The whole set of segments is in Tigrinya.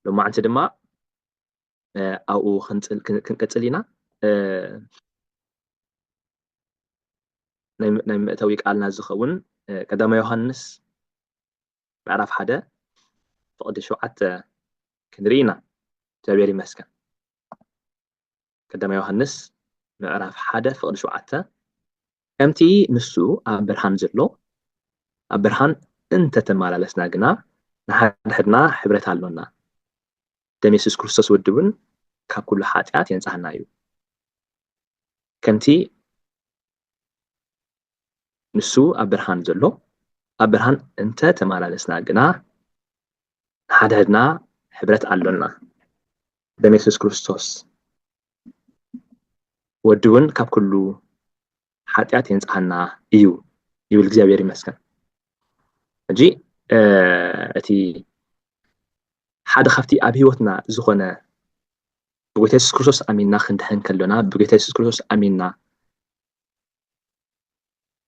ሎማዓንቲ ድማ ኣብኡ ክንቅፅል ኢና። ናይ መእተዊ ቃልና ዝኸውን ቀዳማይ ዮሃንስ ምዕራፍ ሓደ ፍቕዲ ሸውዓተ ክንርኢ ኢና። እግዚኣብሔር ይመስገን። ቀዳማይ ዮሃንስ ምዕራፍ ሓደ ፍቕዲ ሸውዓተ፣ ከምቲ ንሱ ኣብ ብርሃን ዘሎ፣ ኣብ ብርሃን እንተተመላለስና ግና ንሓድሕድና ሕብረት ኣሎና፣ ደም የሱስ ክርስቶስ ወዲ እውን ካብ ኩሉ ሓጢኣት የንጽሃና እዩ። ከምቲ ንሱ ኣብ ብርሃን ዘሎ፣ ኣብ ብርሃን እንተ ተመላለስና ግና ንሓድሕድና ሕብረት ኣሎና፣ ደም የሱስ ክርስቶስ ወዲ እውን ካብ ኩሉ ሓጢኣት የንጽሃና እዩ ይብል። እግዚኣብሔር ይመስገን። ሕጂ እቲ ሓደ ካብቲ ኣብ ህይወትና ዝኾነ ብጎይታ የሱስ ክርስቶስ ኣሚንና ክንድሕን ከሎና፣ ብጎይታ የሱስ ክርስቶስ ኣሚንና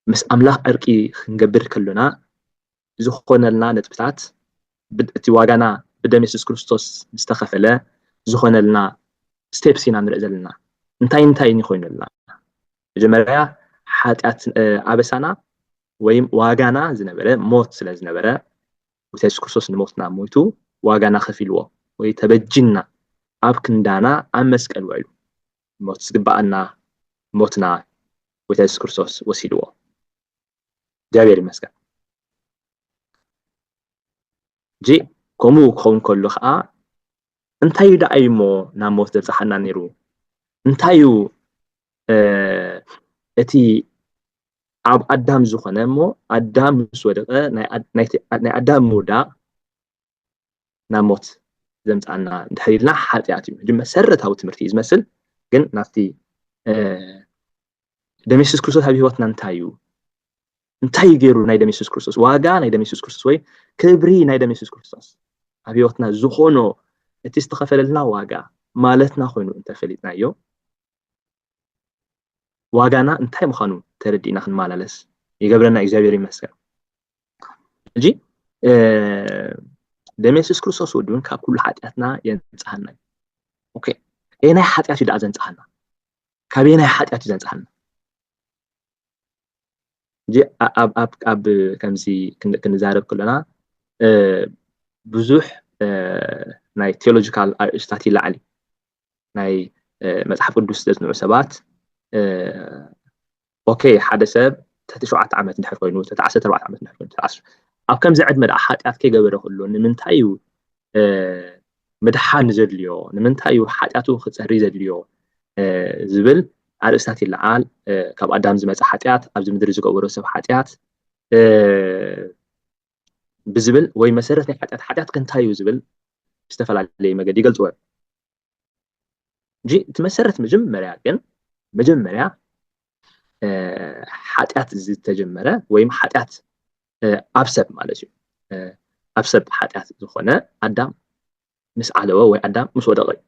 ምስ ኣምላኽ ዕርቂ ክንገብር ከሎና ዝኾነልና ነጥብታት፣ እቲ ዋጋና ብደም የሱስ ክርስቶስ ዝተኸፈለ ዝኾነልና ስቴፕስ ኢና ንርኢ ዘለና። እንታይ እንታይ ይኾይኑልና? መጀመርያ ሓጢኣት ኣበሳና ወይም ዋጋና ዝነበረ ሞት ስለ ዝነበረ፣ ጎይታ የሱስ ክርስቶስ ንሞትና ሞይቱ ዋጋና ከፊልዎ ወይ ተበጅና ኣብ ክንዳና ኣብ መስቀል ውዒሉ። ሞት ዝግባኣና ሞትና ጎይታ የሱስ ክርስቶስ ወሲድዎ። እግዚኣብሔር ይመስገን። ሕጂ ከምኡ ክኸውን ከሎ ከዓ እንታይ እዩ ደኣ እዩ እሞ ናብ ሞት ዘብፅሓና ነይሩ? እንታይ እዩ እቲ ኣብ ኣዳም ዝኾነ እሞ ኣዳም ምስ ወደቐ ናይ ኣዳም ምውዳቕ ናብ ሞት ዘምፅኣና እንድሕር ኢልና ሓጢኣት እዩ። ሕጂ መሰረታዊ ትምህርቲ እዩ ዝመስል፣ ግን ናብቲ ደም የሱስ ክርስቶስ ኣብ ህይወትና እንታይ እዩ? እንታይ እዩ ገይሩ ናይ ደም የሱስ ክርስቶስ? ዋጋ ናይ ደም የሱስ ክርስቶስ ወይ ክብሪ ናይ ደም የሱስ ክርስቶስ ኣብ ህይወትና ዝኾኖ እቲ ዝተኸፈለልና ዋጋ ማለትና ኮይኑ እንተፈሊጥናዮ፣ ዋጋና እንታይ ምዃኑ ተረዲእና ክንመላለስ ይገብረና። እግዚኣብሔር ይመስገን። ሕጂ ደም የሱስ ክርስቶስ ወዲ እውን ካብ ኩሉ ሓጢኣትና የንጽሃና እዩ። ኦኬ፣ ኣየናይ ሓጢኣት እዩ ደኣ ዘንጽሃና? ካብ ኣየናይ ሓጢኣት እዩ ዘንጽሃና? ሕጂ ኣብ ከምዚ ክንዛረብ ከለና ብዙሕ ናይ ቴዎሎጂካል ኣርእስታት ይለዓል እዩ። ናይ መጽሓፍ ቅዱስ ዘጽንዑ ሰባት ኦኬ፣ ሓደ ሰብ ትሕቲ ሸውዓተ ዓመት እንድሕር ኮይኑ፣ ትሕቲ ዓሰርተ ኣርባዕተ ዓመት እንድሕር ኮይኑ፣ ኣብ ከምዚ ዕድመ ደኣ ሓጢኣት ከይገበረ ከሎ ንምንታይ እዩ ምድሓን ዘድልዮ? ንምንታይ እዩ ሓጢኣቱ ክጸሪ ዘድልዮ ዝብል ኣርእስታት ይለዓል። ካብ ኣዳም ዝመጸ ሓጢኣት፣ ኣብዚ ምድሪ ዝገበሮ ሰብ ሓጢኣት ብዝብል ወይ መሰረት ናይ ሓጢኣት፣ ሓጢኣት ከ እንታይ እዩ ዝብል ብዝተፈላለየ መገዲ ይገልጽዎ እዮም። ሕጂ እቲ መሰረት መጀመርያ ግን መጀመርያ ሓጢኣት ዝተጀመረ ወይም ሓጢኣት ኣብ ሰብ ማለት እዩ። ኣብ ሰብ ሓጢኣት ዝኾነ ኣዳም ምስ ዓለወ ወይ ኣዳም ምስ ወደቐ እዩ።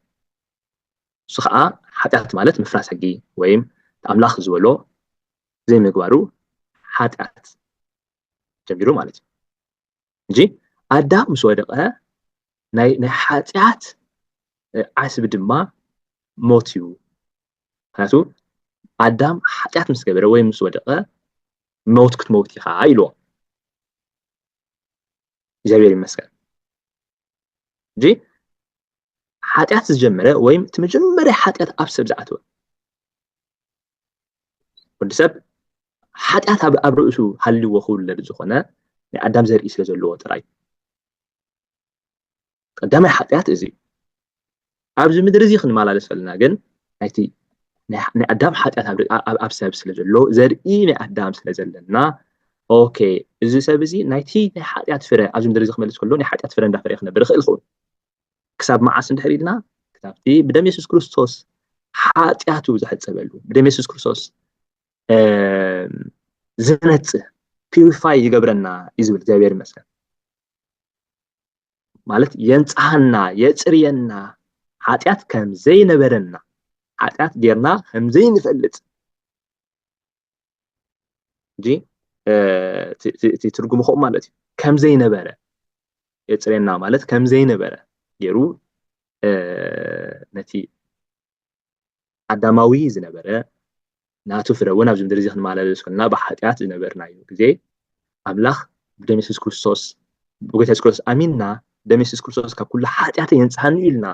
እሱ ከዓ ሓጢኣት ማለት ምፍራስ ሕጊ ወይም ኣምላኽ ዝበሎ ዘይምግባሩ ሓጢኣት ጀሚሩ ማለት እዩ። እንጂ ኣዳም ምስ ወደቐ ናይ ናይ ሓጢኣት ዓስቢ ድማ ሞት እዩ። ምክንያቱ ኣዳም ሓጢኣት ምስ ገበረ ወይ ምስ ወደቐ ሞት ክትመውት ኢኻ ኢልዎ። እግዚኣብሔር ይመስገን። እንጂ ሓጢኣት ዝጀመረ ወይም እቲ መጀመርያ ሓጢኣት ኣብ ሰብ ዝኣተወ ወዲ ሰብ ሓጢኣት ኣብ ርእሱ ሃልዎ ክውለድ ዝኾነ ናይ ኣዳም ዘርኢ ስለ ዘለዎ ጥራይ። ቀዳማይ ሓጢኣት እዚ እዩ። ኣብዚ ምድሪ እዚ ክንመላለስ ከለና ግን ናይቲ ናይ ኣዳም ሓጢኣት ኣብ ሰብ ስለ ዘሎ ዘርኢ ናይ ኣዳም ስለ ዘለና ኦኬ እዚ ሰብ እዚ ናይቲ ናይ ሓጢኣት ፍረ ኣብዚ ምድሪ እዚ ክመልስ ከሎ ናይ ሓጢኣት ፍረ እንዳፈረ ክነብር ይኽእል ይኸውን። ክሳብ መዓስ እንድሕር ኢልና ክሳብቲ ብደም የሱስ ክርስቶስ ሓጢኣቱ ዝሕፀበሉ ብደም የሱስ ክርስቶስ ዝነፅህ ፒሪፋይ ይገብረና እዩ ዝብል እግዚኣብሔር ይመስገን። ማለት የንፅሃና የፅርየና ሓጢኣት ከም ዘይነበረና ሓጢኣት ጌርና ከም ዘይንፈልጥ እንጂ እቲ ትርጉሙ ከምኡ ማለት እዩ። ከም ዘይነበረ የፅርየና ማለት ከም ዘይነበረ ገይሩ ነቲ ኣዳማዊ ዝነበረ ናቱ ፍረ እውን ኣብዚ ምድሪ እዚ ክንመላለስ ከለና ብሓጢኣት ዝነበርናዮ ግዜ ኣምላኽ ብደም የሱስ ክርስቶስ ብጎይታ የሱስ ክርስቶስ ኣሚንና ደም የሱስ ክርስቶስ ካብ ኩሉ ሓጢኣት የንጽሃኒ ኢልና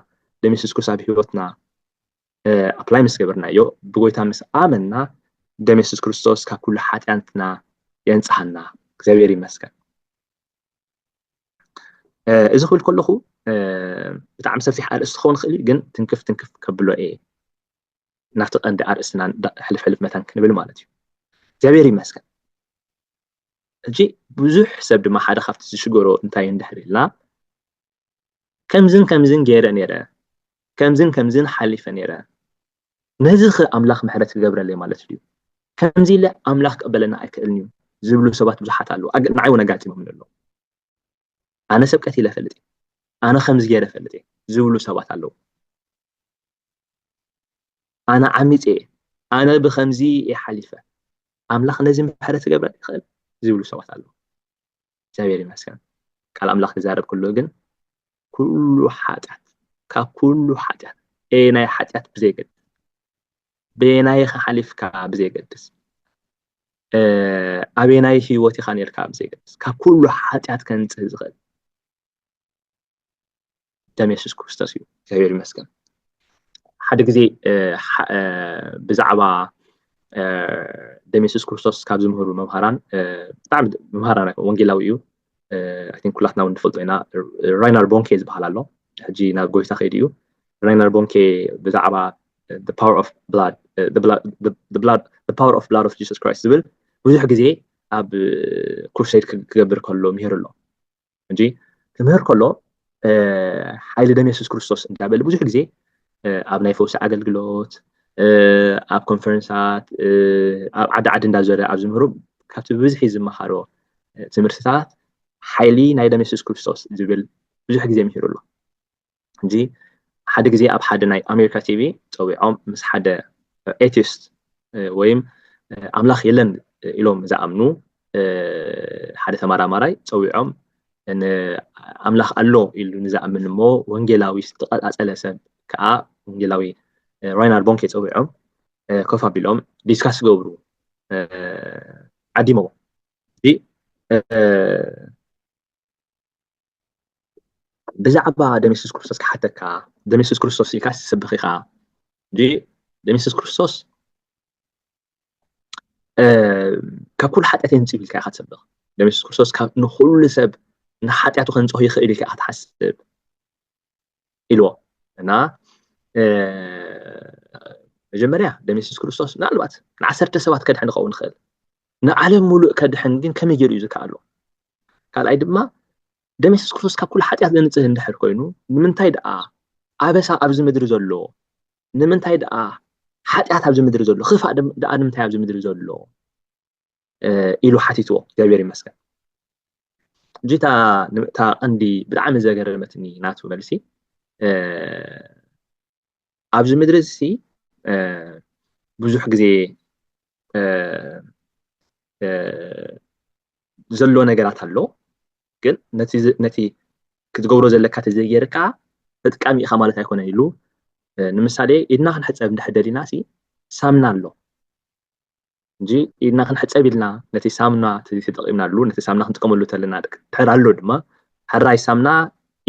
ደም የሱስ ክርስቶስ ኣብ ህይወትና ኣፕላይ ምስ ገበርናዮ ብጎይታ ምስ ኣመንና ደም የሱስ ክርስቶስ ካብ ኩሉ ሓጢኣትና የንጽሃና እግዚኣብሔር ይመስገን። እዚ ክብል ከለኹ ብጣዕሚ ሰፊሕ ኣርእስቲ ክኸውን ክእል እዩ ግን ትንክፍ ትንክፍ ከብሎ እየ ናብቲ ቀንዲ ኣርእስትና ሕልፍ ሕልፍ መታን ክንብል ማለት እዩ እግዚኣብሔር ይመስገን። ሕጂ ብዙሕ ሰብ ድማ ሓደ ካብቲ ዝሽገሮ እንታይ እንድሕር ኢልና ከምዝን ከምዝን ገይረ ነይረ ከምዝን ከምዝን ሓሊፈ ነይረ ነዚ ኸ ኣምላኽ ምሕረት ክገብረለይ ማለት ድዩ ከምዚ ኢለ ኣምላኽ ክቕበለና ኣይክእልን እዩ ዝብሉ ሰባት ብዙሓት ኣለዉ ንዓይ እውን ኣጋጢሞም ኣሎ ኣነ ሰብ ቀቲለ ፈልጥ ኣነ ከምዚ ገይረ ፈልጥ ዝብሉ ሰባት ኣለዉ ኣነ ዓሚፀ እየ ኣነ ብከምዚ እየ ሓሊፈ ኣምላኽ ነዚ ምሕረት ክገብረኒ ይኽእል ዝብሉ ሰባት ኣለዉ እግዚኣብሔር ይመስገን ቃል ኣምላኽ ክዛረብ ከሎ ግን ኩሉ ሓጢኣት ካብ ኩሉ ሓጢኣት ኣየናይ ሓጢኣት ብዘይገድስ በየናይ ኢኻ ሓሊፍካ ብዘይገድስ ኣበየናይ ህይወት ኢኻ ነርካ ብዘይገድስ ካብ ኩሉ ሓጢኣት ከንጽህ ዝኽእል ደም የሱስ ክርስቶስ እዩ እግዚኣብሔር ይመስገን ሓደ ግዜ ብዛዕባ ደም የሱስ ክርስቶስ ካብ ዝምህሩ መምሃራን ብጣዕሚ መምሃራን ወንጌላዊ እዩ ኩላትና እውን ንፈልጦ ኢና ራይናር ቦንኬ ዝበሃል ኣሎ ሕጂ ናብ ጎይታ ከይዱ እዩ ራይናር ቦንኬ ብዛዕባ power of blood the blood the power of blood of Jesus Christ ዝብል ብዙሕ ግዜ ኣብ ክሩሴድ ክገብር ከሎ ምሂሩ ኣሎ እንጂ ክምህር ከሎ ሓይሊ ደም የሱስ ክርስቶስ እንዳበለ ብዙሕ ግዜ ኣብ ናይ ፈውሲ ኣገልግሎት ኣብ ኮንፈረንሳት ኣብ ዓዲ ዓዲ እንዳዞረ ኣብ ዝምህሩ ካብቲ ብብዝሒ ዝመሃሮ ትምህርትታት ሓይሊ ናይ ደም የሱስ ክርስቶስ ዝብል ብዙሕ ግዜ ምሂሩ ኣሎ እንጂ ሓደ ግዜ ኣብ ሓደ ናይ ኣሜሪካ ቲቪ ፀዊዖም ምስ ሓደ ኤቲስት ወይም ኣምላኽ የለን ኢሎም ዝኣምኑ ሓደ ተመራማራይ ፀዊዖም ኣምላኽ ኣሎ ኢሉ ንዝኣምን እሞ ወንጌላዊ ዝተቐፃፀለ ሰብ ከዓ ወንጌላዊ ራይናርድ ቦንኬ ፀዊዖም ኮፍ ኣቢሎም ዲስካስ ክገብሩ ዓዲሞዎ ብዛዕባ ደም የሱስ ክርስቶስ ክሓተካ ደም የሱስ ክርስቶስ ኢልካ ትሰብኽ ኢኻ ደም የሱስ ክርስቶስ ካብ ኩሉ ሓጢኣት የንፅብ ኢልካ ኢኻ ትሰብኽ ደም የሱስ ክርስቶስ ንኩሉ ሰብ ንሓጢኣቱ ከንፅሆ ይኽእል ኢልካ ኢኻ ትሓስብ ኢልዎ እና መጀመርያ ደም የሱስ ክርስቶስ ምናልባት ንዓሰርተ ሰባት ከድሕን ክኸውን ይኽእል ንዓለም ሙሉእ ከድሕን ግን ከመይ ገይሩ እዩ ዝከኣሎ ካልኣይ ድማ ደም የሱስ ክርስቶስ ካብ ኩሉ ሓጢኣት ዘንፅህ እንድሕር ኮይኑ ንምንታይ ደኣ ኣበሳ ኣብዚ ምድሪ ዘሎ ንምንታይ ደኣ ሓጢኣት ኣብዚ ምድሪ ዘሎ ክፋእ ደኣ ንምንታይ ኣብዚ ምድሪ ዘሎ ኢሉ ሓቲትዎ እግዚኣብሔር ይመስገን እጂ እታ ቀንዲ ብጣዕሚ ዘገረመትኒ ናቱ መልሲ ኣብዚ ምድሪ እዚ ብዙሕ ግዜ ዘሎ ነገራት ኣሎ ግን ነቲ ክትገብሮ ዘለካ ተዘይጌርካ ተጠቃሚ ኢኻ ማለት ኣይኮነን ኢሉ ንምሳሌ ኢድና ክንሕፀብ እንድሕር ደሊና ሳምና ኣሎ እንጂ ኢድና ክንሕፀብ ኢልና ነቲ ሳምና ተጠቂምናሉ ነቲ ሳምና ክንጥቀመሉ ተለና ድሕር ኣሎ ድማ ሕራይ ሳምና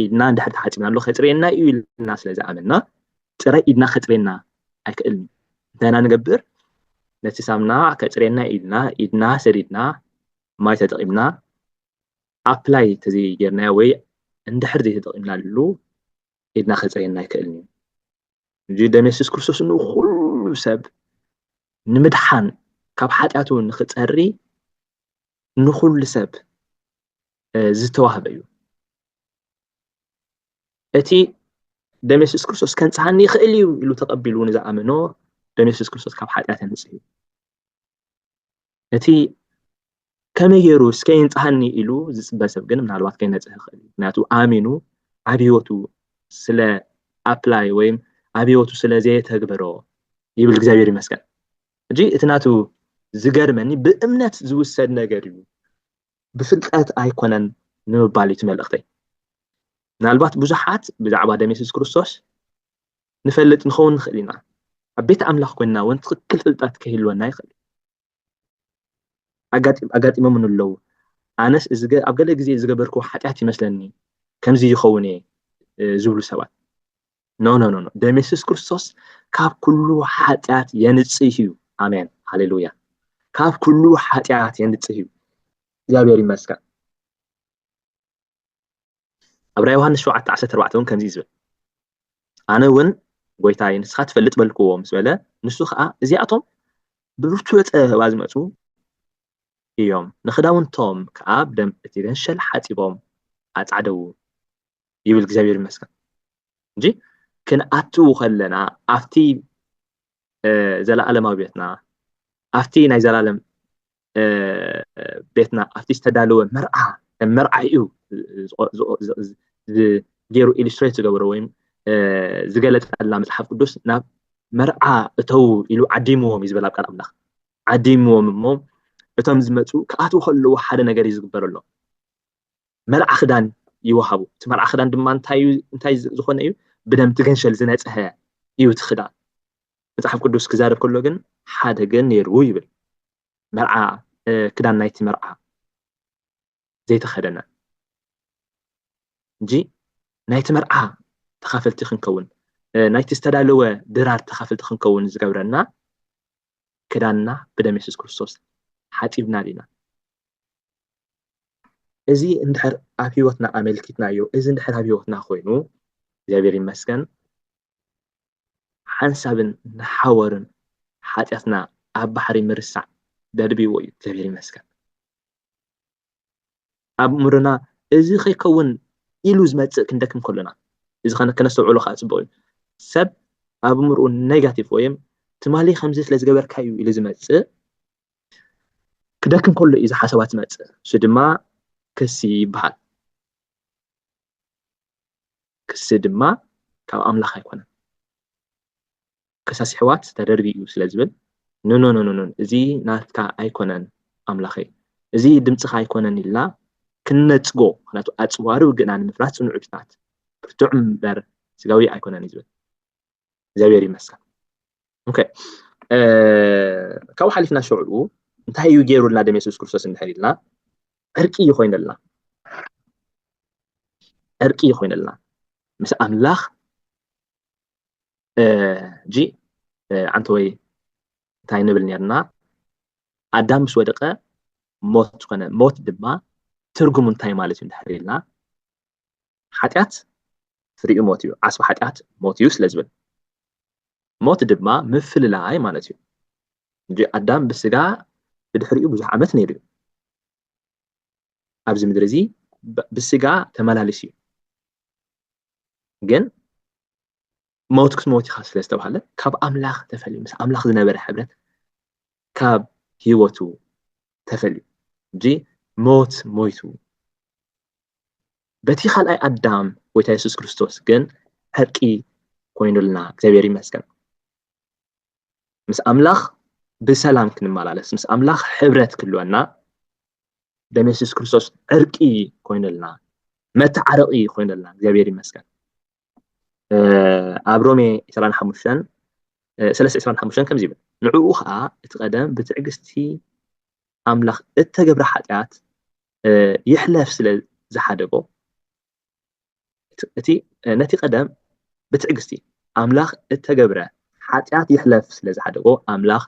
ኢድና እንድሕር ተሓፂብናሉ ከፅርየና እዩ ኢልና ስለ ዝኣመንና ጥራይ ኢድና ከፅርየና ኣይክእልን እንታይ ኢና ንገብር ነቲ ሳምና ከፅርየና ኢልና ኢድና ሰዲድና ማይ ተጠቂምና ኣፕላይ ተዘይጌርናዮ ወይ እንድሕር ዘይተጠቂምናሉ ኢድና ከፅርየና ኣይክእልን እዩ እንጂ ደም የሱስ ክርስቶስ ንኩሉ ሰብ ንምድሓን ካብ ሓጢኣቱ ንክፀሪ ንኩሉ ሰብ ዝተዋህበ እዩ እቲ ደም የሱስ ክርስቶስ ከንፅሃኒ ይኽእል እዩ ኢሉ ተቐቢሉ ንዝኣመኖ ደም የሱስ ክርስቶስ ካብ ሓጢኣት የንፅህ እዩ እቲ ከመይ ገይሩ እስከ የንፅሃኒ ኢሉ ዝፅበ ሰብ ግን ምናልባት ከይነፅህ ይኽእል እዩ ምክንያቱ ኣሚኑ ኣብ ህይወቱ ስለ ኣፕላይ ወይም ኣብ ህይወቱ ስለ ዘየተግበሮ ይብል እግዚኣብሔር ይመስገን እጂ እቲ ናቱ ዝገርመኒ ብእምነት ዝውሰድ ነገር እዩ ብፍልጠት ኣይኮነን ንምባል እዩ ትመልእክተይ ምናልባት ብዙሓት ብዛዕባ ደም የሱስ ክርስቶስ ንፈልጥ ንኸውን ንኽእል ኢና። ኣብ ቤት ኣምላኽ ኮይንና እውን ትኽክል ፍልጠት ከይህልወና ይኽእል። ኣጋጢሞምን ኣለዉ። ኣነስ ኣብ ገለ ግዜ ዝገበርክዎ ሓጢኣት ይመስለኒ፣ ከምዚ ይኸውን እየ ዝብሉ ሰባት። ኖ ኖ ኖ፣ ደም የሱስ ክርስቶስ ካብ ኩሉ ሓጢኣት የንጽህ እዩ። ኣሜን፣ ሃሌሉያ። ካብ ኩሉ ሓጢኣት የንጽህ እዩ። እግዚኣብሔር ይመስገን። ኣብ ራእይ ዮሃንስ ሸውዓተ ዓሰርተ ኣርባዕተ እውን ከምዚ እዩ ዝብል፣ ኣነ እውን ጎይታይ ንስኻ ትፈልጥ በልክዎ ምስ በለ፣ ንሱ ከዓ እዚኣቶም ብብርቱዕ ጸበባ ዝመጹ እዮም፣ ንኽዳውንቶም ከዓ ብደም እቲ ገንሸል ሓጺቦም ኣጻዕደዉ ይብል። እግዚኣብሔር ይመስገን እንጂ ክንኣትዉ ከለና ኣብቲ ዘለኣለማዊ ቤትና ኣብቲ ናይ ዘላለም ቤትና ኣብቲ ዝተዳለወ መርዓ ከም መርዓ እዩ ገይሩ ኢሉስትሬት ዝገበሮ ወይም ዝገለጸልና መፅሓፍ ቅዱስ ናብ መርዓ እተው ኢሉ ዓዲምዎም እዩ ዝበል ኣብ ቃል ኣምላኽ። ዓዲምዎም እሞ እቶም ዝመፁ ክኣትዉ ከለዉ ሓደ ነገር እዩ ዝግበረሎም። መርዓ ክዳን ይወሃቡ። እቲ መርዓ ክዳን ድማ እንታይ ዝኾነ እዩ? ብደም ትገንሸል ዝነፀሀ እዩ እቲ ክዳን። መፅሓፍ ቅዱስ ክዛረብ ከሎ ግን ሓደ ግን ነይሩ ይብል። መርዓ ክዳን ናይቲ መርዓ ዘይተኸደነ እንጂ ናይቲ መርዓ ተኻፈልቲ ክንከውን ናይቲ ዝተዳለወ ድራር ተኻፈልቲ ክንከውን ዝገብረና ክዳንና ብደም የሱስ ክርስቶስ ሓፂብና ዲና? እዚ እንድሕር ኣብ ህይወትና ኣመልኪትናዮ፣ እዚ እንድሕር ኣብ ህይወትና ኮይኑ እግዚኣብሔር ይመስገን ሓንሳብን ንሓወርን ሓጢኣትና ኣብ ባሕሪ ምርሳዕ ደድብይዎ እዩ። እግዚኣብሔር ይመስገን። ኣብ እምሮና እዚ ከይከውን ኢሉ ዝመፅእ ክንደክም ከሎና፣ እዚ ከነስተውዕሎ ከዓ ፅቡቅ እዩ። ሰብ ኣብ እምርኡ ኔጋቲቭ ወይም ትማሊ ከምዚ ስለ ዝገበርካ እዩ ኢሉ ዝመፅእ ክደክም ከሎ እዩ እዚ ሓሳባት ዝመፅእ። እሱ ድማ ክሲ ይበሃል። ክሲ ድማ ካብ ኣምላኽ ኣይኮነን። ከሳሲ ሕዋት ተደርቢ እዩ ስለ ዝብል ንኖኖኖኖን እዚ ናትካ ኣይኮነን ኣምላኸይ፣ እዚ ድምፅኻ ኣይኮነን ኢልና ክንነፅጎ። ምክንያቱ ኣፅዋሪ ውግእና ንምፍራስ ፅኑዕ ናት ብርቱዕ እምበር ስጋዊ ኣይኮነን እዩ ዝብል። እግዚኣብሔር ይመስገን። ኦኬ፣ ካብኡ ሓሊፍና ሸውዕኡ እንታይ እዩ ገይሩልና ደም የሱስ ክርስቶስ እንድሕር ኢልና ዕርቂ እዩ ኮይነልና። ዕርቂ እዩ ኮይነልና ምስ ኣምላኽ። እጂ ዓንተወይ እንታይ ንብል ነርና? ኣዳም ምስ ወደቀ ሞት ኮነ። ሞት ድማ ትርጉሙ እንታይ ማለት እዩ እንድሕር ኢልና ሓጢኣት ፍሪኡ ሞት እዩ፣ ዓስቢ ሓጢኣት ሞት እዩ ስለ ዝብል ሞት ድማ ምፍልላይ ማለት እዩ። እንጂ ኣዳም ብስጋ ብድሕሪኡ ብዙሕ ዓመት ነይሩ እዩ። ኣብዚ ምድሪ እዚ ብስጋ ተመላልስ እዩ። ግን ሞት ክትሞት ኢኻ ስለ ዝተባሃለ ካብ ኣምላኽ ተፈልዩ፣ ምስ ኣምላኽ ዝነበረ ሕብረት ካብ ህይወቱ ተፈልዩ እንጂ ሞት ሞይቱ። በቲ ካልኣይ ኣዳም ጎይታ የሱስ ክርስቶስ ግን ዕርቂ ኮይኑልና፣ እግዚኣብሔር ይመስገን። ምስ ኣምላኽ ብሰላም ክንመላለስ፣ ምስ ኣምላኽ ሕብረት ክህልወና ደም የሱስ ክርስቶስ ዕርቂ ኮይኑልና፣ መተዓረቂ ኮይኑልና፣ እግዚኣብሔር ይመስገን። ኣብ ሮሜ ዕስራን ሓሙሽተን ሰለስተ ዕስራን ሓሙሽተን ከምዚ ይብል፣ ንዕኡ ኸዓ እቲ ቀደም ብትዕግስቲ ኣምላኽ እተገብረ ሓጢኣት ይሕለፍ ስለ ዝሓደጎ፣ እቲ ነቲ ቀደም ብትዕግስቲ ኣምላኽ እተገብረ ሓጢኣት ይሕለፍ ስለ ዝሓደጎ፣ ኣምላኽ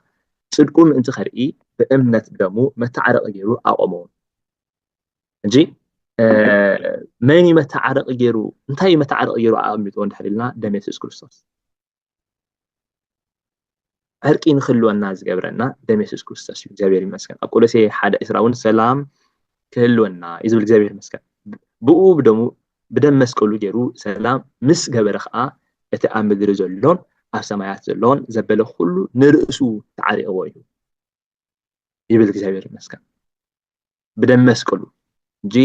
ጽድቁ ምእንቲ ከርኢ ብእምነት ብደሙ መተዓረቂ ገይሩ ኣቆሞ። እንጂ መን እዩ መተዓረቂ ገይሩ፣ እንታይ እዩ መተዓረቂ ገይሩ ኣቐሚጥዎ እንድሕር ኢልና፣ ደም የሱስ ክርስቶስ። ዕርቂ ንክህልወና ዝገብረና ደም የሱስ ክርስቶስ እዩ። እግዚኣብሔር ይመስገን። ኣብ ቆሎሴ ሓደ ዕስራ እውን ሰላም ክህልወና እዩ ዝብል። እግዚኣብሔር ይመስገን። ብኡ ብደሙ ብደም መስቀሉ ገይሩ ሰላም ምስ ገበረ ከዓ እቲ ኣብ ምድሪ ዘሎን ኣብ ሰማያት ዘሎን ዘበለ ኩሉ ንርእሱ ተዓሪቕዎ እዩ ይብል። እግዚኣብሔር ይመስገን። ብደም መስቀሉ እንጂ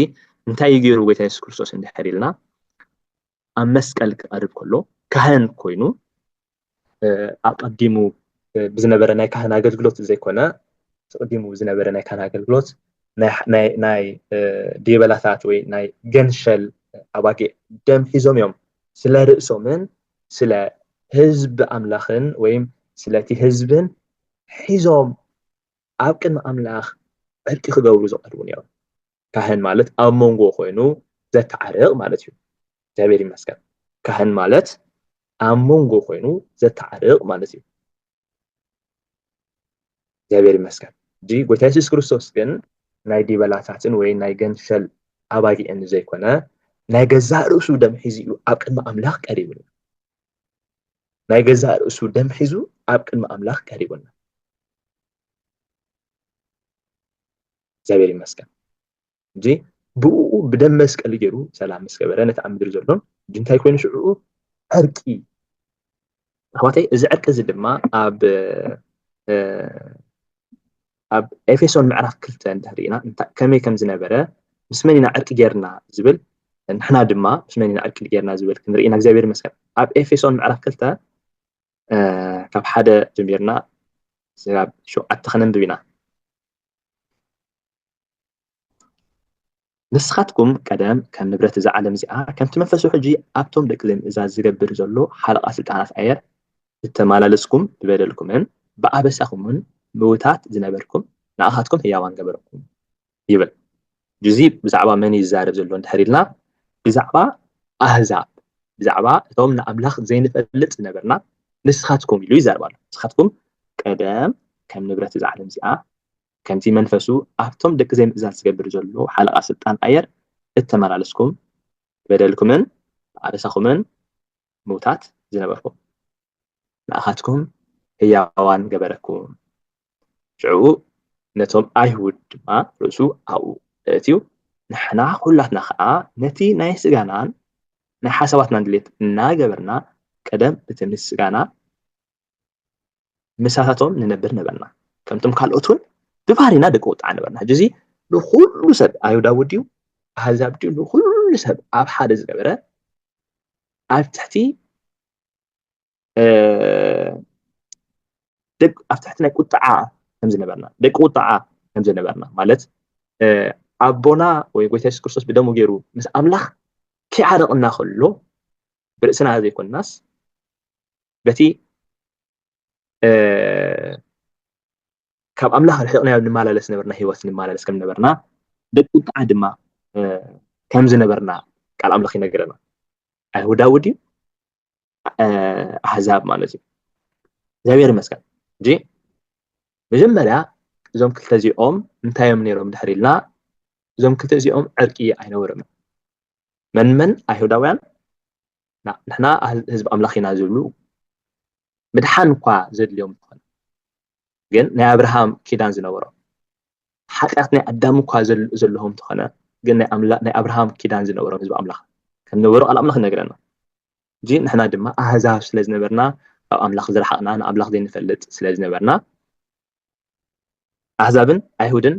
እንታይ እዩ ገይሩ ጎይታ የሱስ ክርስቶስ እንድሕር ኢልና፣ ኣብ መስቀል ክቐርብ ከሎ ካህን ኮይኑ ኣቀዲሙ ብዝነበረ ናይ ካህን ኣገልግሎት ዘይኮነ፣ ኣቀዲሙ ዝነበረ ናይ ካህን ኣገልግሎት ናይ ዲበላታት ወይ ናይ ገንሸል ኣባጊዕ ደም ሒዞም እዮም ስለ ርእሶምን ስለ ህዝቢ ኣምላኽን ወይም ስለቲ ህዝብን ሒዞም ኣብ ቅድሚ ኣምላኽ ዕርቂ ክገብሩ ዝቐርቡ ነይሮም። ካህን ማለት ኣብ መንጎ ኮይኑ ዘተዓርቕ ማለት እዩ። እግዚኣብሔር ይመስገን። ካህን ማለት ኣብ መንጎ ኮይኑ ዘተዓርቕ ማለት እዩ። እግዚኣብሔር ይመስገን። እንጂ ጎይታ የሱስ ክርስቶስ ግን ናይ ዲበላታትን ወይ ናይ ገንሸል ኣባጊዕን ዘይኮነ ናይ ገዛእ ርእሱ ደም ሒዙ እዩ ኣብ ቅድሚ ኣምላኽ ቀሪቡ። ናይ ገዛእ ርእሱ ደም ሒዙ ኣብ ቅድሚ ኣምላኽ ቀሪቡና። እግዚኣብሔር ይመስገን። እንጂ ብኡ ብደም መስቀል ገይሩ ሰላም ምስ ገበረ ነቲ ኣብ ምድሪ ዘሎን እንጂ እንታይ ኮይኑ ሽዕኡ ዕርቂ። ኣሕዋተይ፣ እዚ ዕርቂ እዚ ድማ ኣብ ኣብ ኤፌሶን ምዕራፍ ክልተ እንድሕር ርኢና ከመይ ከም ዝነበረ፣ ምስ መን ኢና ዕርቂ ጌርና ዝብል፣ ንሕና ድማ ምስ መን ኢና ዕርቂ ጌርና ዝብል ክንርኢ ኢና። እግዚኣብሔር ይመስገን። ኣብ ኤፌሶን ምዕራፍ ክልተ ካብ ሓደ ጀሚርና ስጋብ ሸውዓተ ከነንብብ ኢና። ንስኻትኩም ቀደም ከም ንብረት እዛ ዓለም እዚኣ ከምቲ መንፈሱ ሕጂ ኣብቶም ደቂ ዘይምእዛዝ ዝገብር ዘሎ ሓለቓ ስልጣናት ኣየር እተመላለስኩም ብበደልኩምን ብኣበሳኹምን ምውታት ዝነበርኩም ንኣኻትኩም ህያዋን ገበረኩም ይብል። እዚ ብዛዕባ መን እዩ ዝዛረብ ዘሎ እንድሕር ኢልና ብዛዕባ ኣህዛብ ብዛዕባ እቶም ንኣምላኽ ዘይንፈልጥ ዝነበርና ንስኻትኩም ኢሉ ይዛረብ ኣሎ። ንስኻትኩም ቀደም ከም ንብረት እዛ ዓለም እዚኣ ከምቲ መንፈሱ ኣብቶም ደቂ ዘይምእዛዝ ዝገብር ዘሎ ሓለቓ ስልጣን ኣየር እተመላለስኩም በደልኩምን ኣበሳኹምን ምውታት ዝነበርኩም ንኣኻትኩም ህያዋን ገበረኩም። ሽዑ ነቶም ኣይሁድ ድማ ርእሱ ኣብኡ እትዩ ንሕና ኩላትና ከዓ ነቲ ናይ ስጋናን ናይ ሓሳባትናን ድሌት እናገበርና ቀደም እቲ ምስ ስጋና ምሳታቶም ንነብር ነበርና። ከምቶም ካልኦት እውን ብባህሪና ደቂ ቁጣዓ ነበርና። ሕጂ እዚ ንኩሉ ሰብ ኣይሁዳዊ ድዩ ኣህዛብ ድዩ ንኩሉ ሰብ ኣብ ሓደ ዝገበረ ኣብ ትሕቲ ኣብ ትሕቲ ናይ ቁጣዓ ከም ዝነበርና ደቂ ቁጣዓ ከም ዝነበርና ማለት ኣቦና ወይ ጎይታ የሱስ ክርስቶስ ብደሙ ገይሩ ምስ ኣምላኽ ከይዓረቕና ከሎ ብርእስና ዘይኮንናስ በቲ ካብ ኣምላኽ ርሒቕናዮ ንመላለስ ነበርና ህይወት ንመላለስ ከም ነበርና ደቂ ቁጣዓ ድማ ከም ዝነበርና ቃል ኣምላኽ ይነግረና። ኣይሁዳዊ ድዩ ኣህዛብ ማለት እዩ። እግዚኣብሔር ይመስገን እንጂ መጀመርያ እዞም ክልተ እዚኦም እንታይ እዮም ነይሮም ድሕር ኢልና እዞም ክልተ እዚኦም ዕርቂ ኣይነበሮምን። መን መን ኣይሁዳውያን ንሕና ህዝቢ ኣምላኽ ኢና ዝብሉ ምድሓን እኳ ዘድልዮም እንተኾነ ግን ናይ ኣብርሃም ኪዳን ዝነበሮም ሓጢኣት ናይ ኣዳም እኳ ዘለዎም እንተኾነ ግን ናይ ኣብርሃም ኪዳን ዝነበሮም ህዝቢ ኣምላኽ ከም ነበሩ ቃል ኣምላኽ ይነግረና። እንጂ ንሕና ድማ ኣህዛብ ስለ ዝነበርና ካብ ኣምላኽ ዝረሓቕና ንኣምላኽ ዘይንፈልጥ ስለ ዝነበርና ኣህዛብን ኣይሁድን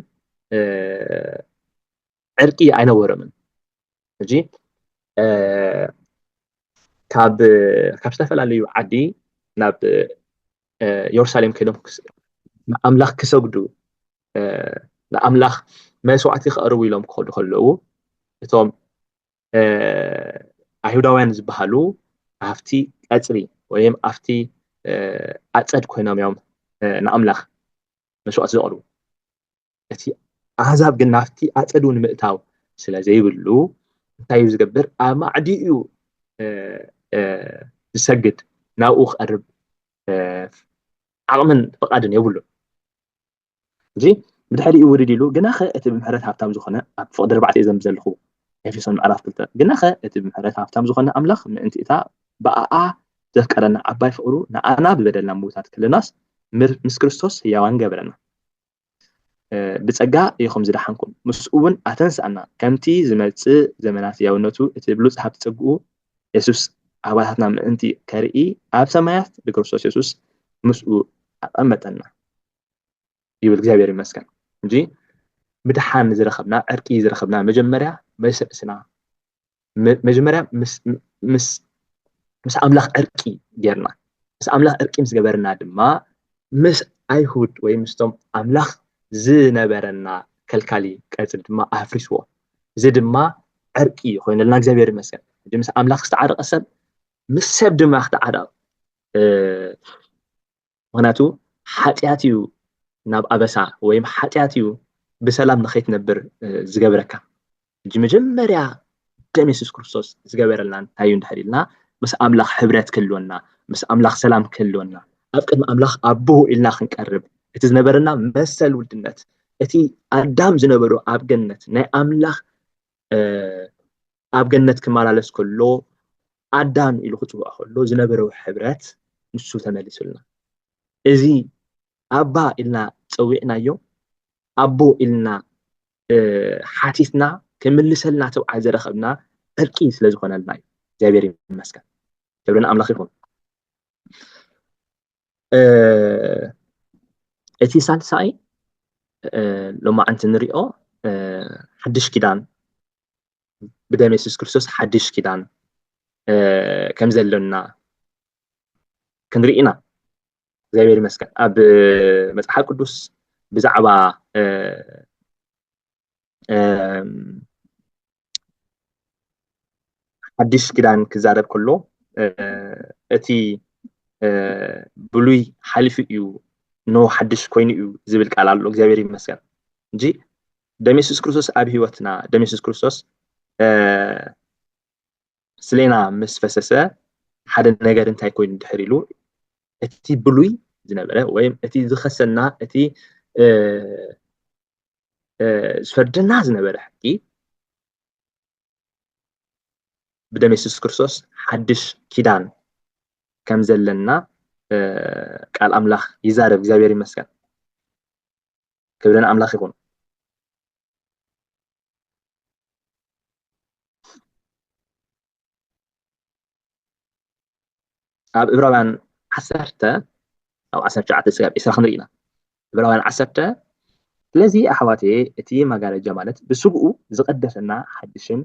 ዕርቂ ኣይነበሮምን። ሕጂ ካብ ካብ ዝተፈላለዩ ዓዲ ናብ የሩሳሌም ከይዶም ንኣምላኽ ክሰግዱ ንኣምላኽ መስዋዕቲ ክቐርቡ ኢሎም ክኸዱ ከለዉ እቶም ኣይሁዳውያን ዝበሃሉ ኣብቲ ቀፅሪ ወይም ኣብቲ ኣፀድ ኮይኖም እዮም ንኣምላኽ መስዋዕቲ ዘቕርቡ። እቲ ኣህዛብ ግን ናብቲ ኣፀድ እውን ምእታው ስለ ዘይብሉ እንታይ እዩ ዝገብር? ኣብ ማዕዲኡ እዩ ዝሰግድ፣ ናብኡ ክቐርብ ዓቕምን ፍቓድን የብሉን። እዚ ብድሕሪኡ ውርድ ኢሉ ግናኸ እቲ ብምሕረት ሃብታም ዝኾነ ኣብ ፍቕዲ ኣርባዕተ እየ ዘንብ ዘለኹ ኤፌሶን ምዕራፍ ክልተ ግናኸ እቲ ብምሕረት ሃብታም ዝኾነ ኣምላኽ ምእንቲ እታ ብኣኣ ዘፍቀረና ዓባይ ፍቕሩ ንኣና ብበደልና ምውታት ክልናስ ምስ ክርስቶስ ህያዋን ገበረና። ብጸጋ ኢኹም ዝደሓንኩም ምስኡ እውን ኣተንስኣና ከምቲ ዝመጽእ ዘመናት ህያውነቱ እቲ ብሉጽ ሃብቲ ጸግኡ የሱስ ኣባታትና ምእንቲ ከርኢ ኣብ ሰማያት ብክርስቶስ የሱስ ምስኡ ኣቐመጠና። ይብል እግዚኣብሔር ይመስገን እንጂ ምድሓን ዝረኸብና ዕርቂ ዝረኸብና መጀመርያ ምስ ርእስና መጀመርያ ምስ ኣምላኽ ዕርቂ ጌርና ምስ ኣምላኽ ዕርቂ ምስ ገበርና ድማ ምስ ኣይሁድ ወይ ምስቶም ኣምላኽ ዝነበረና ከልካሊ ቀጽሪ ድማ ኣፍሪስዎ። እዚ ድማ ዕርቂ ኮይነልና እግዚኣብሔር ይመስገን። ሕጂ ምስ ኣምላኽ ዝተዓረቐ ሰብ ምስ ሰብ ድማ ክተዓረቕ፣ እ፣ ምኽንያቱ ሓጢኣት እዩ ናብ ኣበሳ ወይም ሓጢኣት እዩ ብሰላም ንኸይትነብር፣ እ፣ ዝገብረካ። ሕጂ መጀመርያ ደም የሱስ ክርስቶስ ዝገበረልና እንታይ እዩ እንድሕር ኢልና፣ ምስ ኣምላኽ ሕብረት ክህልወና፣ ምስ ኣምላኽ ሰላም ክህልወና፣ ኣብ ቅድሚ ኣምላኽ ኣቦ ኢልና ክንቀርብ፣ እቲ ዝነበረና መሰል ውልድነት፣ እቲ ኣዳም ዝነበሮ ኣብ ገነት ናይ ኣምላኽ፣ እ፣ ኣብ ገነት ክመላለስ ከሎ ኣዳም ኢሉ ክጽውዖ ከሎ ዝነበሮ ሕብረት ንሱ ተመሊሱልና። እዚ ኣባ ኢልና ጸዊዕናዮ፣ ኣቦ ኢልና፣ እ፣ ሓቲትና ክምልሰልና ትብዓት ዝረኸብና ዕርቂ ስለ ዝኾነልና እዩ። እግዚኣብሔር ይመስገን። ክብሪ ንኣምላኽ ይኹን። እ፣ እቲ ሳልሳይ፣ እ፣ ሎማዓንቲ ንሪኦ፣ እ፣ ሓድሽ ኪዳን፣ ብደም የሱስ ክርስቶስ ሓድሽ ኪዳን፣ እ፣ ከም ዘሎና ክንርኢ ኢና። እግዚኣብሔር ይመስገን። ኣብ መጽሓፍ ቅዱስ ብዛዕባ፣ እ፣ እም፣ ሓድሽ ኪዳን ክዛረብ ከሎ፣ እ፣ እቲ፣ እ፣ ብሉይ ሓሊፉ እዩ፣ ኖ ሓድሽ ኮይኑ እዩ ዝብል ቃል ኣሎ። እግዚኣብሔር ይመስገን እንጂ ደም የሱስ ክርስቶስ ኣብ ህይወትና፣ ደም የሱስ ክርስቶስ፣ እ፣ ስሌና ምስ ፈሰሰ ሓደ ነገር እንታይ ኮይኑ ድሕር ኢሉ፣ እቲ ብሉይ ዝነበረ ወይም እቲ ዝኸሰና፣ እቲ፣ እ፣ እ፣ ዝፈርደና ዝነበረ ሕጊ ብደም የሱስ ክርስቶስ ሓድሽ ኪዳን ከም ዘለና፣ እ፣ ቃል ኣምላኽ ይዛረብ። እግዚኣብሔር ይመስገን። ክብሪ ንኣምላኽ ይኹን። ኣብ ዕብራውያን ዓሰርተ፣ ኣብ ዓሰርተ ትሽዓተ ስጋብ ዕስራ ክንርኢ ኢና። ዕብራውያን ዓሰርተ፣ ስለዚ ኣሕዋተየ፣ እቲ መጋረጃ ማለት ብስግኡ ዝቐደሰና ሓድሽን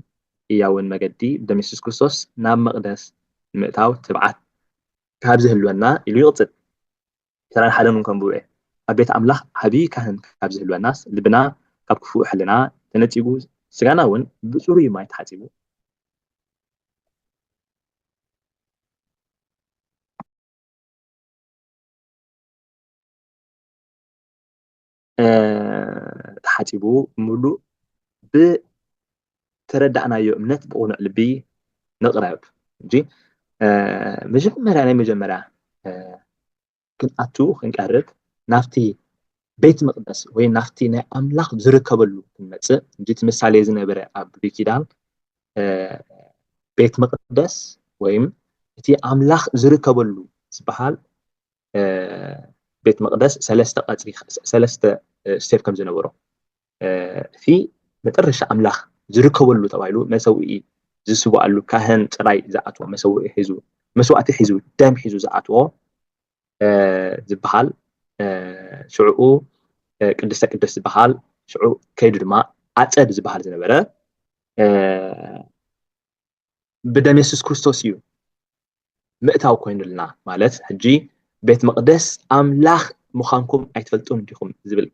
ህያውን መገዲ ብደም የሱስ ክርስቶስ ናብ መቕደስ ንምእታው ትብዓት ካብ ዝህልወና ኢሉ ይቕጽል። ዕስራን ሓደን እውን ከንብቦ እየ። ኣብ ቤት ኣምላኽ ዓብዪ ካህን ካብ ዝህልወናስ፣ ልብና ካብ ክፉእ ሕልና ተነጺጉ፣ ስጋና እውን ብጽሩይ ማይ ተሓጺቡ፣ እ፣ ተሓጺቡ፣ ምሉእ ብተረዳእናዮ እምነት ብቕኑዕ ልቢ ንቕረብ። እንጂ፣ እ፣ መጀመርያ፣ ናይ መጀመርያ፣ እ፣ ክንኣቱ፣ ክንቀርብ፣ ናብቲ ቤት መቕደስ ወይ ናብቲ ናይ ኣምላኽ ዝርከበሉ ክንመጽእ፣ እንጂ እቲ ምሳሌ ዝነበረ ኣብ ብሉይ ኪዳን፣ እ፣ ቤት መቕደስ ወይም እቲ ኣምላኽ ዝርከበሉ ዝበሃል፣ እ፣ ቤት መቕደስ ሰለስተ ቀጽሪ፣ ሰለስተ፣ እ፣ ስቴፕ ከም ዝነበሮ፣ እ፣ እቲ መጨረሻ ኣምላኽ ዝርከበሉ ተባሂሉ መሰውኢ ዝስዋኣሉ ካህን ጥራይ ዝኣትዎ መሰውኢ ሒዙ፣ መስዋእቲ ሒዙ፣ ደም ሒዙ ዝኣትዎ፣ እ፣ ዝበሃል፣ እ፣ ሽዕኡ፣ እ፣ ቅድስተ ቅዱስ ዝበሃል፣ ሽዑ ከይዱ ድማ ኣጸድ ዝበሃል ዝነበረ፣ እ፣ ብደም የሱስ ክርስቶስ እዩ ምእታው ኮይኑልና። ማለት ሕጂ ቤት መቕደስ ኣምላኽ ምዃንኩም ኣይትፈልጡን ዲኹም ዝብል፣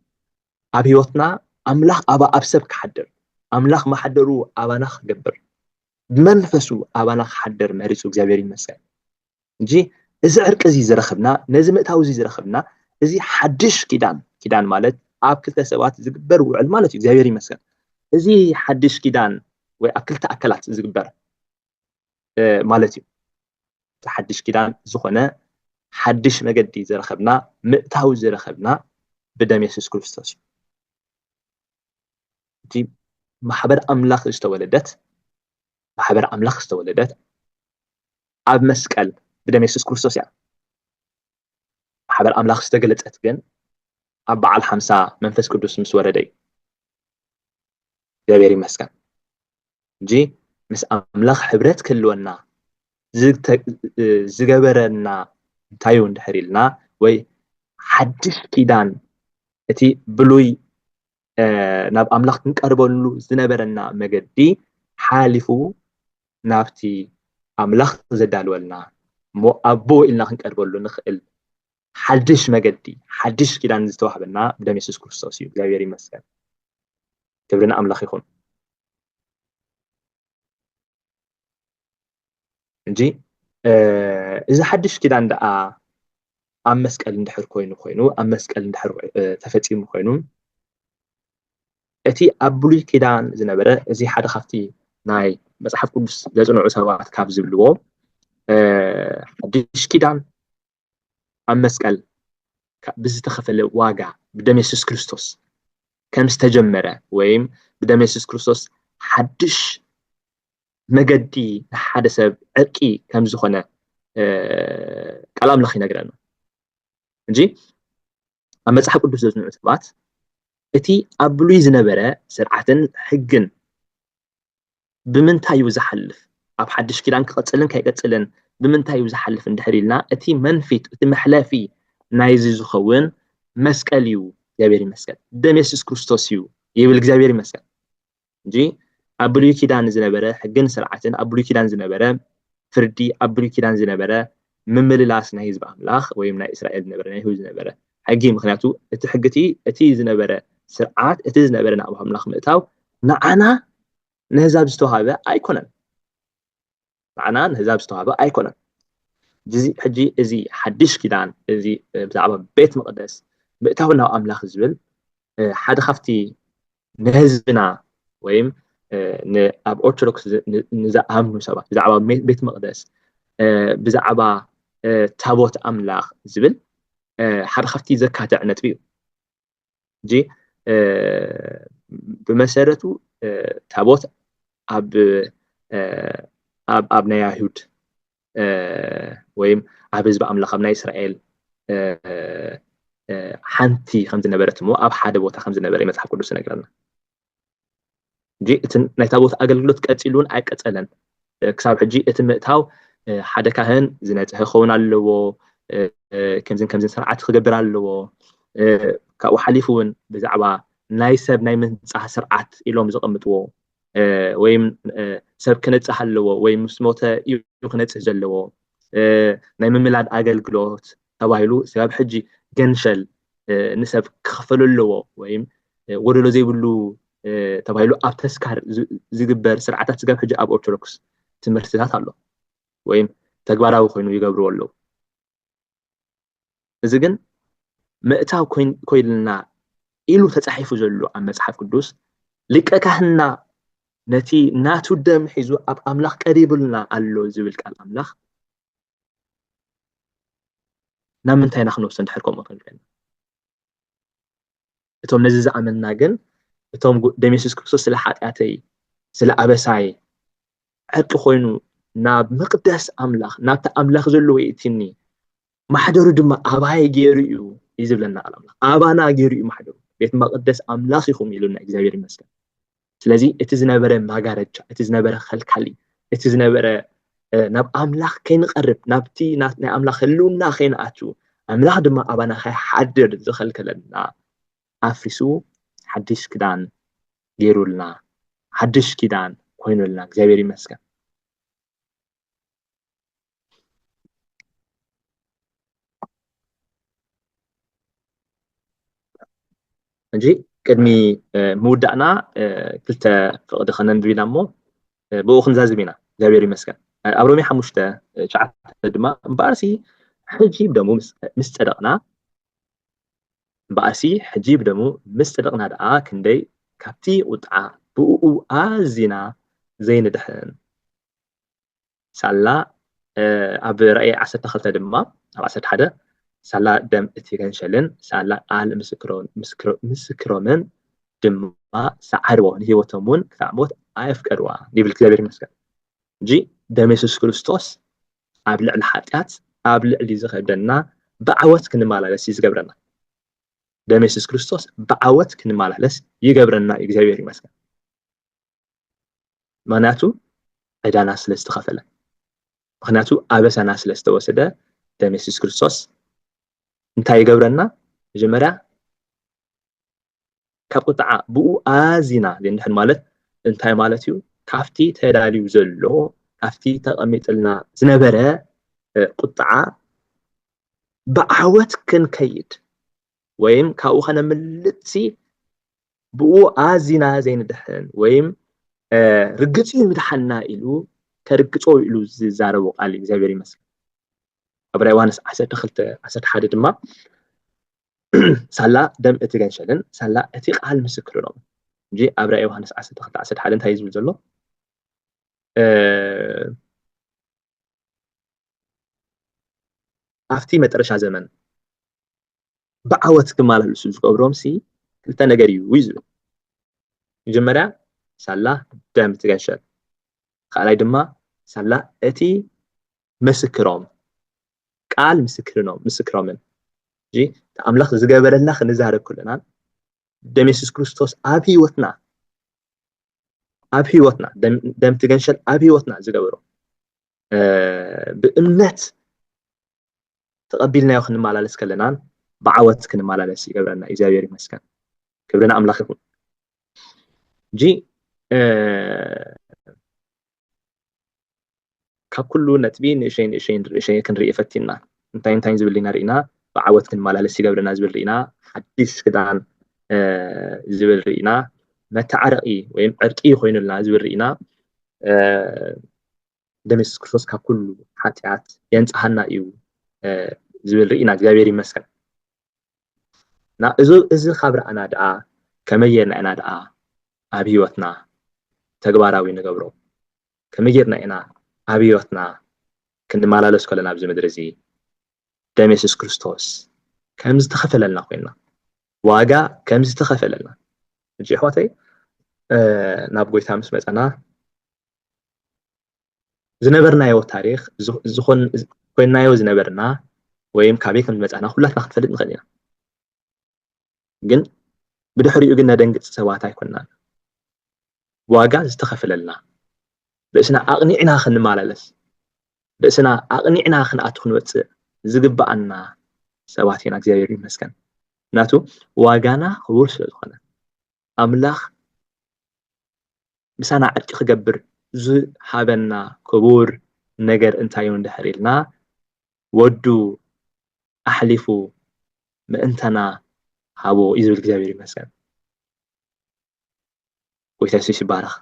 ኣብ ህይወትና ኣምላኽ ኣብ፣ ኣብ ሰብ ክሓድር፣ ኣምላኽ መሓደሩ ኣባና ክገብር፣ ብመንፈሱ ኣባና ክሓድር መሪጹ፣ እግዚኣብሔር ይመስገን። እንጂ እዚ ዕርቂ እዚ ዝረኸብና፣ ነዚ ምእታው እዚ ዝረኸብና፣ እዚ ሓድሽ ኪዳን፣ ኪዳን ማለት ኣብ ክልተ ሰባት ዝግበር ውዕል ማለት እዩ። እግዚኣብሔር ይመስገን። እዚ ሓድሽ ኪዳን ወይ ኣብ ክልተ ኣካላት ዝግበር፣ እ፣ ማለት እዩ። እቲ ሓድሽ ኪዳን ዝኾነ ሓድሽ መገዲ ዝረኸብና፣ ምእታው ዝረኸብና ብደም የሱስ ክርስቶስ እዩ። እቲ ማሕበር ኣምላኽ ዝተወለደት፣ ማሕበር ኣምላኽ ዝተወለደት ኣብ መስቀል ብደም የሱስ ክርስቶስ እያ። ማሕበር ኣምላኽ ዝተገለጸት ግን ኣብ በዓል ሓምሳ መንፈስ ቅዱስ ምስ ወረደ እዩ። እግዚኣብሔር ይመስገን። እንጂ ምስ ኣምላኽ ሕብረት ክህልወና ዝተ-፣ ዝገበረና እንታይ እዩ እንድሕር ኢልና፣ ወይ ሓድሽ ኪዳን፣ እቲ ብሉይ፣ እ፣ ናብ ኣምላኽ ክንቀርበሉ ዝነበረና መገዲ ሓሊፉ ናብቲ ኣምላኽ ዘዳልወልና፣ እሞ ኣቦ ኢልና ክንቀርበሉ ንኽእል ሓድሽ መገዲ፣ ሓድሽ ኪዳን ዝተዋህበና ብደም የሱስ ክርስቶስ እዩ። እግዚኣብሔር ይመስገን። ክብሪ ንኣምላኽ ይኹን። እንጂ እዚ ሓድሽ ኪዳን ደኣ ኣብ መስቀል እንድሕር ኮይኑ ኮይኑ ኣብ መስቀል እንድሕር ተፈፂሙ ኮይኑ እቲ ኣብ ብሉይ ኪዳን ዝነበረ እዚ ሓደ ካብቲ ናይ መፅሓፍ ቅዱስ ዘፅንዑ ሰባት ካብ ዝብልዎ ሓድሽ ኪዳን ኣብ መስቀል ብዝተኸፈለ ዋጋ ብደም የሱስ ክርስቶስ ከም ዝተጀመረ ወይም ብደም የሱስ ክርስቶስ ሓድሽ መገዲ ንሓደ ሰብ ዕርቂ ከም ዝኾነ ቃል ኣምላኽ ይነግረና እንጂ ኣብ መፅሓፍ ቅዱስ ዘፅንዑ ሰባት እቲ ኣብ ብሉይ ዝነበረ ስርዓትን ሕግን ብምንታይ እዩ ዝሓልፍ ኣብ ሓድሽ ኪዳን ክቐፅልን ከይቀፅልን ብምንታይ እዩ ዝሓልፍ እንድሕር ኢልና እቲ መንፊት እቲ መሕለፊ ናይዚ ዝኸውን መስቀል እዩ እግዚኣብሔር ይመስገን ደም የሱስ ክርስቶስ እዩ ይብል እግዚኣብሔር ይመስገን እንጂ ኣብ ብሉይ ኪዳን ዝነበረ ሕግን ስርዓትን ኣብ ብሉይ ኪዳን ዝነበረ ፍርዲ ኣብ ብሉይ ኪዳን ዝነበረ ምምልላስ ናይ ህዝቢ ኣምላኽ ወይም ናይ እስራኤል ዝነበረ ናይ ይሁድ ዝነበረ ሕጊ ምክንያቱ እቲ ሕጊ እቲ እቲ ዝነበረ ስርዓት እቲ ዝነበረ ናብ ኣምላኽ ምእታው ንዓና ንህዛብ ዝተዋሃበ ኣይኮነን ንዓና ንህዛብ ዝተዋሃበ ኣይኮነን እዚ ሕጂ እዚ ሓድሽ ኪዳን እዚ ብዛዕባ ቤት መቅደስ ምእታው ናብ ኣምላኽ ዝብል ሓደ ካብቲ ንህዝብና ወይም ኣብ ኦርቶዶክስ ንዝኣምኑ ሰባት ብዛዕባ ቤት መቅደስ ብዛዕባ ታቦት ኣምላኽ ዝብል ሓደ ካብቲ ዘካትዕ ነጥቢ እዩ እንጂ ብመሰረቱ ታቦት ኣብ ኣብ ኣብ ናይ ኣይሁድ ወይም ኣብ ህዝቢ ኣምላኽ ኣብ ናይ እስራኤል ሓንቲ ከም ዝነበረት እሞ ኣብ ሓደ ቦታ ከም ዝነበረ መፅሓፍ ቅዱስ ይነግረና እንጂ እቲ ናይ ታቦት ኣገልግሎት ቀፂሉ እውን ኣይቀፀለን ክሳብ ሕጂ እቲ ምእታው ሓደ ካህን ዝነፅሀ ክኸውን ኣለዎ ከምዝን ከምዝን ስርዓት ክገብር ኣለዎ ካብኡ ሓሊፉ እውን ብዛዕባ ናይ ሰብ ናይ ምንፃህ ስርዓት ኢሎም ዘቐምጥዎ ወይም ሰብ ክነፅህ ኣለዎ ወይ ምስ ሞተ እዩ ክነፅህ ዘለዎ ናይ ምምላድ ኣገልግሎት ተባሂሉ ስጋብ ሕጂ ገንሸል ንሰብ ክኽፈሉ ኣለዎ ወይም ጎደሎ ዘይብሉ ተባሂሉ ኣብ ተስካር ዝግበር ስርዓታት ስጋብ ሕጂ ኣብ ኦርቶዶክስ ትምህርትታት ኣሎ ወይም ተግባራዊ ኮይኑ ይገብርዎ ኣለዉ እዚ ግን ምእታው ኮይልና ኢሉ ተፃሒፉ ዘሎ ኣብ መፅሓፍ ቅዱስ ሊቀ ካህንና ነቲ ናቱ ደም ሒዙ ኣብ ኣምላኽ ቀሪቡልና ኣሎ ዝብል ቃል ኣምላኽ ናብ ምንታይ ኢና ክንወስዶ እንድሕር ከምኡ ክንብል እቶም ነዚ ዝኣመንና ግን እቶም ደም የሱስ ክርስቶስ ስለ ሓጢኣተይ ስለ ኣበሳይ ዕርቂ ኮይኑ ናብ መቅደስ ኣምላኽ ናብቲ ኣምላኽ ዘለዎ የእትኒ ማሕደሩ ድማ ኣባይ ገይሩ እዩ እዩ ዝብለና ቃል ኣምላኽ ኣባና ገይሩ እዩ ማሕደሩ ቤት መቅደስ ኣምላኽ ኢኹም ኢሉና እግዚኣብሔር ይመስገን ስለዚ እቲ ዝነበረ ማጋረጃ እቲ ዝነበረ ከልካሊ እቲ ዝነበረ ናብ ኣምላኽ ከይንቐርብ ናብቲ ናይ ኣምላኽ ህልውና ከይንኣቱ ኣምላኽ ድማ ኣባና ከይሓድር ዝኸልከለና ኣፍሪሱ ሓድሽ ክዳን ገይሩልና ሓድሽ ኪዳን ኮይኑልና እግዚኣብሔር ይመስገን እንጂ ቅድሚ ምውዳእና ክልተ ፍቅዲ ከነንብብ ኢና እሞ ብኡ ክንዛዝም ኢና እግዚኣብሔር ይመስገን ኣብ ሮሜ ሓሙሽተ ትሽዓተ ድማ እምበኣርሲ ሕጂ ብደሙ ምስ ጸደቕና እምበኣርሲ ሕጂ ብደሙ ምስ ጸደቕና ደኣ ክንደይ ካብቲ ቁጥዓ ብእኡ ኣዚና ዘይንድሕን ሳላ ኣብ ራእይ ዓሰርተ ክልተ ድማ ኣብ ዓሰርተ ሓደ ሳላ ደም እቲ ገንሸልን ሳላ ቃል ምስክሮምን ድማ ሰዓርዎ ንህይወቶም እውን ክሳዕ ሞት ኣየፍቀድዋ ይብል እግዚኣብሔር ይመስገን እንጂ ደም የሱስ ክርስቶስ ኣብ ልዕሊ ሓጢኣት ኣብ ልዕሊ ዝኸብደና ብዓወት ክንመላለስ እዩ ዝገብረና ደም የሱስ ክርስቶስ ብዓወት ክንመላለስ ይገብረና እዩ እግዚኣብሔር ይመስገን ምክንያቱ ዕዳና ስለ ዝተኸፈለ ምክንያቱ ኣበሳና ስለ ዝተወሰደ ደም የሱስ ክርስቶስ እንታይ ይገብረና መጀመርያ ካብ ቁጥዓ ብኡ ኣዚና ዘይንድሕን ማለት እንታይ ማለት እዩ ካብቲ ተዳልዩ ዘሎ ካብቲ ተቐሚጥልና ዝነበረ ቁጥዓ ብዓወት ክንከይድ ወይም ካብኡ ከነምልጥሲ ብኡ ኣዚና ዘይንድሕን ወይም ርግጽ እዩ ምድሓንና ኢሉ ከርግጾ ኢሉ ዝዛረቦ ቃል እዩ። እግዚኣብሔር ይመስገን። ኣብ ራእይ ዮሃንስ ዓሰርተ ክልተ ዓሰርተ ሓደ ድማ ሳላ ደም እቲ ገንሸልን ሳላ እቲ ቃል ምስክርኖም እንጂ ኣብ ራእይ ዮሃንስ ዓሰርተ ክልተ ዓሰርተ ሓደ እንታይ እዩ ዝብል ዘሎ? ኣብቲ መጠረሻ ዘመን ብዓወት ክመላለሱ ዝገብሮም ሲ ክልተ ነገር እዩ እዩ ዝብል። መጀመርያ ሳላ ደም ትገንሸል፣ ካልኣይ ድማ ሳላ እቲ ምስክሮም ቃል ምስክርኖም ምስክሮምን እዚ ኣምላኽ ዝገበረልና ክንዛረብ ከለና ደም የሱስ ክርስቶስ ኣብ ህይወትና ኣብ ህይወትና ደም ትገንሸል ኣብ ህይወትና ዝገበሮ ብእምነት ተቐቢልናዮ ክንመላለስ ከለናን ብዓወት ክንመላለስ ይገብረና። እግዚኣብሔር ይመስገን። ክብሪ ንኣምላኽ ይኹን። እንጂ ካብ ኩሉ ነጥቢ ንእሸይ ንእሸይ ንእሸይ ክንርኢ ፈቲና እንታይ እንታይ ዝብል ኢና ርኢና፣ ብዓወት ክንመላለስ ይገብረና ዝብል ርኢና፣ ሓድሽ ክዳን ዝብል ርኢና፣ መተዓረቂ ወይም ዕርቂ ኮይኑልና ዝብል ርኢና። ደም የሱስ ክርስቶስ ካብ ኩሉ ሓጢኣት የንጽሃና እዩ ዝብል ርኢና። እግዚኣብሔር ይመስገን። እና እዚ እዚ ካብ ረኣና ደኣ ከመይ ጌርና ኢና ደኣ ኣብ ህይወትና ተግባራዊ ንገብሮ? ከመይ ጌርና ኢና ኣብ ህይወትና ክንመላለስ ከለና ኣብዚ ምድሪ እዚ ደም የሱስ ክርስቶስ ከም ዝተኸፈለልና ኮይንና ዋጋ ከም ዝተኸፈለልና ሕጂ ኣሕዋተይ ናብ ጎይታ ምስ መፀና ዝነበርናዮ ታሪክ ዝኾን ኮይናዮ ዝነበርና ወይም ካበይ ከም ዝመፃና ኩላትና ክንፈልጥ ንኽእል ኢና። ግን ብድሕሪኡ ግን ነደንግፅ ሰባት ኣይኮናን። ዋጋ ዝተኸፈለልና ርእስና ኣቕኒዕና ክንመላለስ ርእስና ኣቕኒዕና ክንኣቱ ክንወፅእ ዝግበኣና ሰባት ኢና። እግዚኣብሔር ይመስገን። ምክንያቱ ዋጋና ክቡር ስለ ዝኾነ ኣምላኽ ምሳና ዕርቂ ክገብር ዝሃበና ክቡር ነገር እንታይ እዩ እንድሕር ኢልና ወዱ ኣሕሊፉ ምእንታና ሃቦ እዩ ዝብል እግዚኣብሔር ይመስገን። ጎይታ የሱስ ይባረኽ።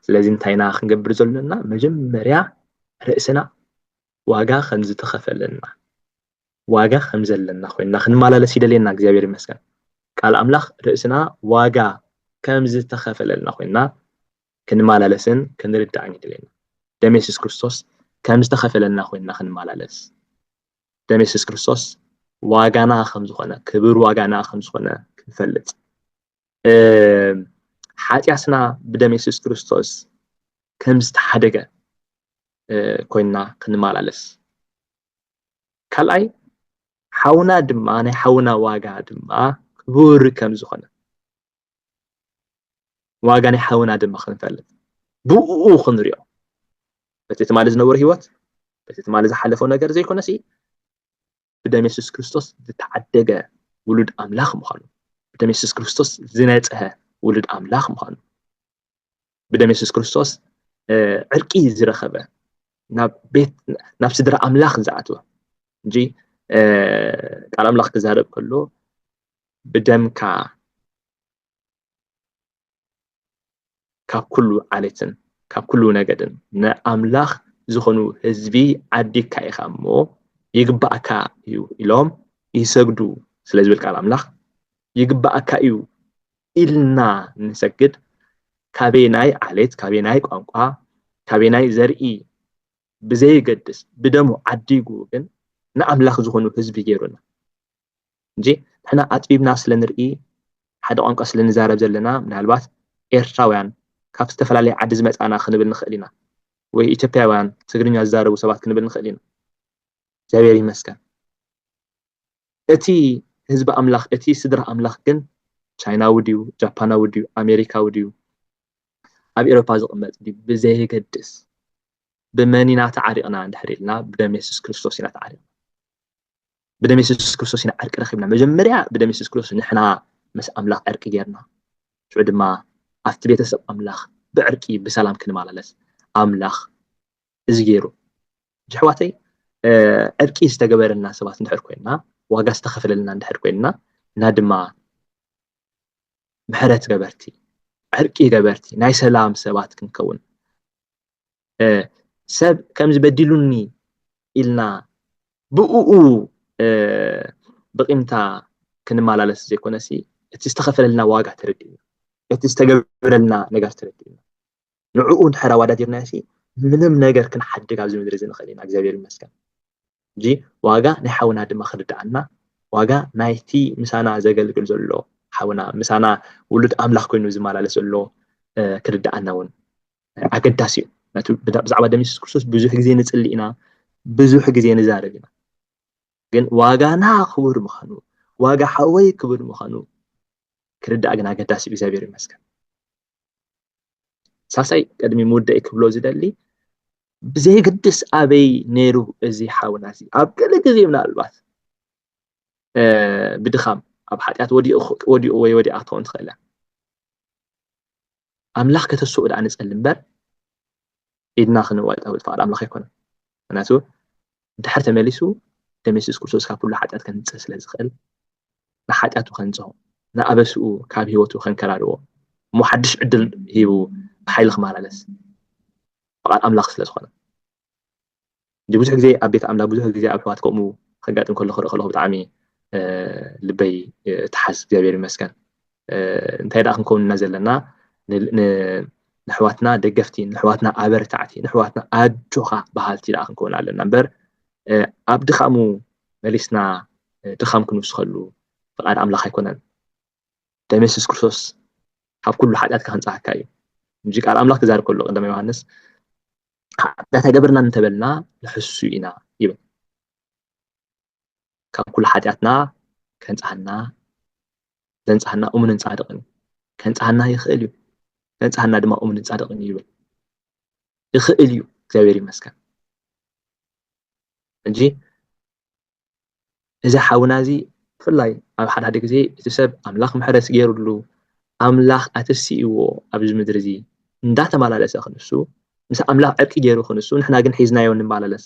ስለዚ እንታይ ኢና ክንገብር ዘለና? መጀመርያ ርእስና ዋጋ ከም ዝተኸፈለና ዋጋ ከም ዘለና ኮይንና ክንመላለስ ይደልየና እግዚኣብሔር ይመስገን። ቃል ኣምላኽ ርእስና ዋጋ ከም ዝተኸፈለልና ኮይንና ክንመላለስን ክንርዳእን ይደልየና። ደም የሱስ ክርስቶስ ከም ዝተኸፈለልና ኮይንና ክንመላለስ ደም የሱስ ክርስቶስ ዋጋና ከም ዝኾነ ክብር ዋጋና ከም ዝኾነ ክንፈልጥ ሓጢኣትና ብደም የሱስ ክርስቶስ ከም ዝተሓደገ ኮይንና ክንመላለስ ካልኣይ ሓውና ድማ ናይ ሓውና ዋጋ ድማ ክቡር ከም ዝኾነ ዋጋ ናይ ሓውና ድማ ክንፈልጥ ብኡ ክንሪኦ በቲ ትማሊ ዝነበሮ ህይወት በቲ ትማሊ ዝሓለፈው ነገር ዘይኮነሲ ብደም የሱስ ክርስቶስ ዝተዓደገ ውሉድ ኣምላኽ ምዃኑ ብደም የሱስ ክርስቶስ ዝነፅሀ ውሉድ ኣምላኽ ምዃኑ ብደም የሱስ ክርስቶስ ዕርቂ ዝረኸበ ናብ ቤት ናብ ስድራ ኣምላኽ ዝኣትወ እንጂ ቃል ኣምላኽ ክዛረብ ከሎ ብደምካ ካብ ኩሉ ዓሌትን ካብ ኩሉ ነገድን ንኣምላኽ ዝኾኑ ህዝቢ ዓዲግካ ኢኻ እሞ ይግባእካ እዩ ኢሎም ይሰግዱ ስለ ዝብል ቃል ኣምላኽ ይግባእካ እዩ ኢልና ንሰግድ ካበየናይ ዓሌት ካበየናይ ቋንቋ ካበየናይ ዘርኢ ብዘየገድስ ብደሙ ዓዲጉ ግን ንኣምላኽ ዝኾኑ ህዝቢ ገይሩና እንጂ ንሕና ኣጥቢብና ስለ ንርኢ ሓደ ቋንቋ ስለ ንዛረብ ዘለና ምናልባት ኤርትራውያን ካብ ዝተፈላለየ ዓዲ ዝመፃና ክንብል ንኽእል ኢና ወይ ኢትዮጵያውያን ትግርኛ ዝዛረቡ ሰባት ክንብል ንኽእል ኢና እግዚኣብሔር ይመስገን እቲ ህዝቢ ኣምላኽ እቲ ስድራ ኣምላኽ ግን ቻይናዊ ድዩ ጃፓናዊ ድዩ ኣሜሪካዊ ድዩ ኣብ ኤሮፓ ዝቕመጥ ድዩ ብዘየገድስ ብመን ኢና ተዓሪቕና እንድሕር ኢልና ብደም የሱስ ክርስቶስ ኢና ተዓሪቕና ብደም የሱስ ክርስቶስ ኢና ዕርቂ ረኺብና መጀመርያ ብደም የሱስ ክርስቶስ ንሕና ምስ ኣምላኽ ዕርቂ ጌርና ሽዑ ድማ ኣብቲ ቤተሰብ ኣምላኽ ብዕርቂ ብሰላም ክንመላለስ ኣምላኽ እዚ ገይሩ ኣሕዋተይ ዕርቂ ዝተገበረልና ሰባት እንድሕር ኮይንና ዋጋ ዝተኸፈለልና እንድሕር ኮይንና እና ድማ ምሕረት ገበርቲ ዕርቂ ገበርቲ ናይ ሰላም ሰባት ክንከውን ሰብ ከምዚ በዲሉኒ ኢልና ብእኡ ብቂምታ ክንመላለስ ዘይኮነሲ፣ እቲ ዝተኸፈለልና ዋጋ ተረዲእና፣ እቲ ዝተገብረልና ነገር ተረዲእና፣ ንዕኡ እንድሕር ኣዋዳዲርናዮ ሲ ምንም ነገር ክንሓድግ ኣብዚ ምድሪ እዚ ንኽእል ኢና። እግዚኣብሔር ይመስገን። እንጂ ዋጋ ናይ ሓውና ድማ ክርድኣና፣ ዋጋ ናይቲ ምሳና ዘገልግል ዘሎ ሓውና፣ ምሳና ውሉድ ኣምላኽ ኮይኑ ዝመላለስ ዘሎ ክርድኣና እውን ኣገዳሲ እዩ። ብዛዕባ ደም የሱስ ክርስቶስ ብዙሕ ግዜ ንጽሊ ኢና፣ ብዙሕ ግዜ ንዛረብ ኢና። ግን ዋጋና ክቡር ምዃኑ፣ ዋጋ ሓወይ ክቡር ምዃኑ ክርዳእ ግን ኣገዳሲ እዩ። እግዚኣብሔር ይመስገን። ሳሳይ ቅድሚ ምውዳይ ክብሎ ዝደሊ፣ ብዘይግድስ ኣበይ ነይሩ እዚ ሓውና እዚ፣ ኣብ ገለ ግዜ ምናልባት ብድኻም ኣብ ሓጢኣት ወዲኡ ወይ ወዲኣ ክትኸውን ትኽእል እያ። ኣምላኽ ከተስኡ ደኣ ንጸሊ እምበር ኢድና ክንዋጣ ፍቓድ ኣምላኽ ኣይኮነን። ምክንያቱ እንድሕር ተመሊሱ ደም የሱስ ክርስቶስ ካብ ኩሉ ሓጢኣት ከንጽህ ስለ ዝኽእል፣ ንሓጢኣቱ ከንጽሆ፣ ንኣበስኡ ካብ ህይወቱ ከንከራርዎ፣ እሞ ሓድሽ ዕድል ሂቡ ብሓይሊ ክመላለስ ፍቓድ ኣምላኽ ስለ ዝኾነ። እንጂ ብዙሕ ግዜ ኣብ ቤት ኣምላኽ፣ ብዙሕ ግዜ ኣብ ኣሕዋት ከምኡ ከጋጥም ከሎ ክርኢ ከለኹ ብጣዕሚ ልበይ ተሓዝ። እግዚኣብሔር ይመስገን። እንታይ ደኣ ክንከውን ኢና ዘለና? ንኣሕዋትና ደገፍቲ፣ ንኣሕዋትና ኣበርታዕቲ፣ ንኣሕዋትና ኣጆኻ በሃልቲ ደኣ ክንከውን ኣለና እምበር ኣብ ድኻሙ መሊስና ድኻም ክንውስኸሉ ፍቓድ ኣምላኽ ኣይኮነን። ደም የሱስ ክርስቶስ ካብ ኩሉ ሓጢኣትካ ከንጽሃካ እዩ። እንጂ ቃል ኣምላኽ ክዛረብ ከሎ ቀዳማይ ዮሃንስ ሓጢኣት ኣይገበርናን እንተበልና ንሕሱ ኢና ይብል። ካብ ኩሉ ሓጢኣትና ከንጽሃና፣ ዘንጽሃና እሙንን ጻድቕን እዩ። ከንጽሃና ይኽእል እዩ። ከንጽሃና ድማ እሙንን ጻድቕን እዩ ይብል። ይኽእል እዩ። እግዚኣብሔር ይመስገን። እንጂ እዚ ሓውና እዚ ብፍላይ ኣብ ሓደ ሓደ ግዜ እቲ ሰብ ኣምላኽ ምሕረት ገይሩሉ፣ ኣምላኽ ኣተሲእዎ ኣብዚ ምድሪ እዚ እንዳተመላለሰ ክንሱ፣ ምስ ኣምላኽ ዕርቂ ገይሩ ክንሱ፣ ንሕና ግን ሒዝናዮ እንመላለስ።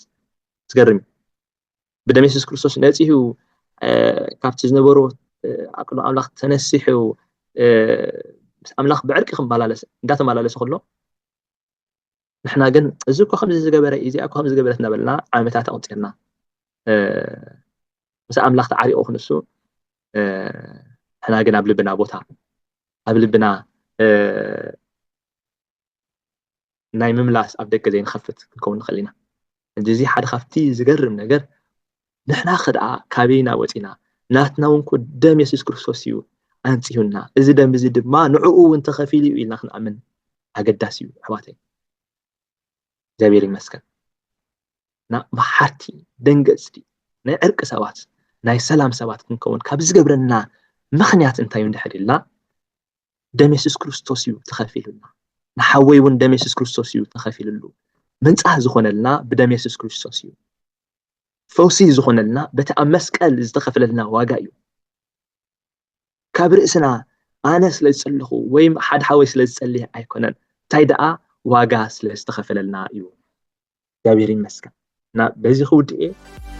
ዝገርም እዩ። ብደም የሱስ ክርስቶስ ነጺሁ፣ ካብቲ ዝነበሮ ኣብ ቅድሚ ኣምላኽ ተነሲሑ፣ ምስ ኣምላኽ ብዕርቂ ክመላለስ እንዳተመላለሰ ከሎ፣ ንሕና ግን እዚ እኮ ከምዚ ዝገበረ፣ እዚኣ እኮ ከምዚ ዝገበረት እናበልና ዓመታት ኣቑጺርና ምስ ኣምላኽ ተዓሪቑ ክንሱ፣ ንሕና ግን ኣብ ልብና ቦታ፣ ኣብ ልብና ናይ ምምላስ ኣብ ደገ ዘይንኸፍት ክንከውን ንኽእል ኢና። እዚ ሓደ ካብቲ ዝገርም ነገር ንሕና ኸ ደኣ ካበይና ወፂና? ናትና እውን እኮ ደም የሱስ ክርስቶስ እዩ ኣንፅሁና። እዚ ደም እዚ ድማ ንዕኡ እውን ተኸፊሉ እዩ ኢልና ክንኣምን ኣገዳሲ እዩ ኣሕዋተይ። እግዚኣብሔር ይመስገን። እና መሓርቲ፣ ደንገፅቲ፣ ናይ ዕርቂ ሰባት፣ ናይ ሰላም ሰባት ክንከውን ካብ ዝገብረና ምኽንያት እንታይ እዩ እንድሕር ኢልና፣ ደም የሱስ ክርስቶስ እዩ ተኸፊሉና። ንሓወይ እውን ደም የሱስ ክርስቶስ እዩ ተኸፊልሉ። ምንጻህ ዝኾነልና ብደም የሱስ ክርስቶስ እዩ። ፈውሲ ዝኾነልና በቲ ኣብ መስቀል ዝተኸፈለልና ዋጋ እዩ። ካብ ርእስና ኣነ ስለ ዝጸለኹ ወይም ሓደ ሓወይ ስለ ዝጸልየ ኣይኮነን፣ እንታይ ደኣ ዋጋ ስለ ዝተኸፈለልና እዩ። እግዚኣብሔር ይመስገን። እና በዚ ክውድእ እየ።